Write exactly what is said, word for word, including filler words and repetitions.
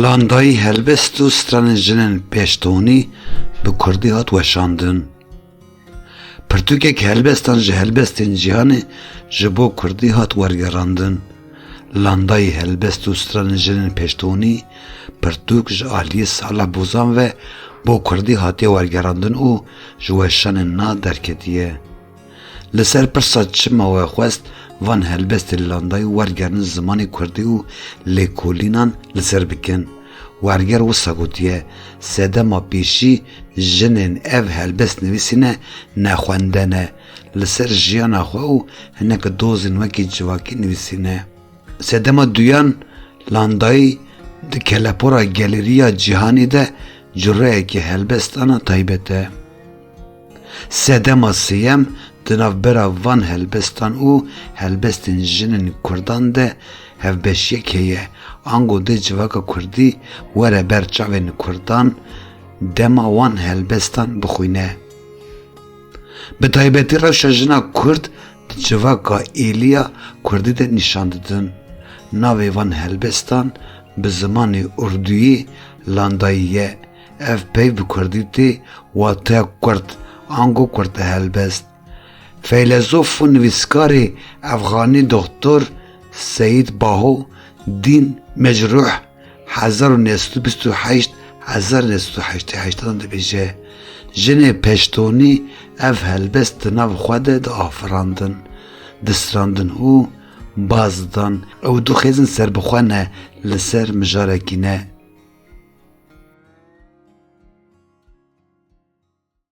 Landayî helbest û stranên jinên pêştonî bi kurdî hat weşandin. Pirtûkek helbestan ji helbestên cîhanê ji bo kurdî hat wergerandin. Landayî helbest û stranên jinên pêştonî pirtûk ji aliyê Salih Bozan ve bo kurdî hatiye wergerandin û ji weşanên na derketiye. Li ser pirsa çima we xwest van helbestên landayî wergerin zimanê kurdî û lêkolînan li ser bikin, werger wisa gotiye, sedema pêşî jinên ev helbest nivîsîne nexwende ne, li ser jiyana xwe û hineke dozên wekî civakî nivîsîne. Sedema duyan, landayî di kelepora gelêriya cîhanê de cureyekî helbestana taybet e. Sedema sêyem, di navbera van helbestan û helbestên jinên kurdan de hevbeşiyek heye, ango dê civaka kurdî were ber çavên kurdan, dema wan helbestan bixwîne. Bi taybetî rewşa jina kurd di civaka êliya kurdî de nîşan didin. Navê van helbestan bi zimanê urduyî landayî ye. Ev peyv bi kurdî tê wateya kurd, ango kurtehelbest. Feylezof û nivîskarê efxanî doktor Seyîd Baho Dîn Mecrûh hezar û neh sed û bîst û heşt, hezar neh sed û heştê heşt de dibêje, jinê peştonî ev helbest di nav xwe de diafirandin, distrandin û baz didan. Ew dixwazin serbixwe ne, li ser mijarekî ne.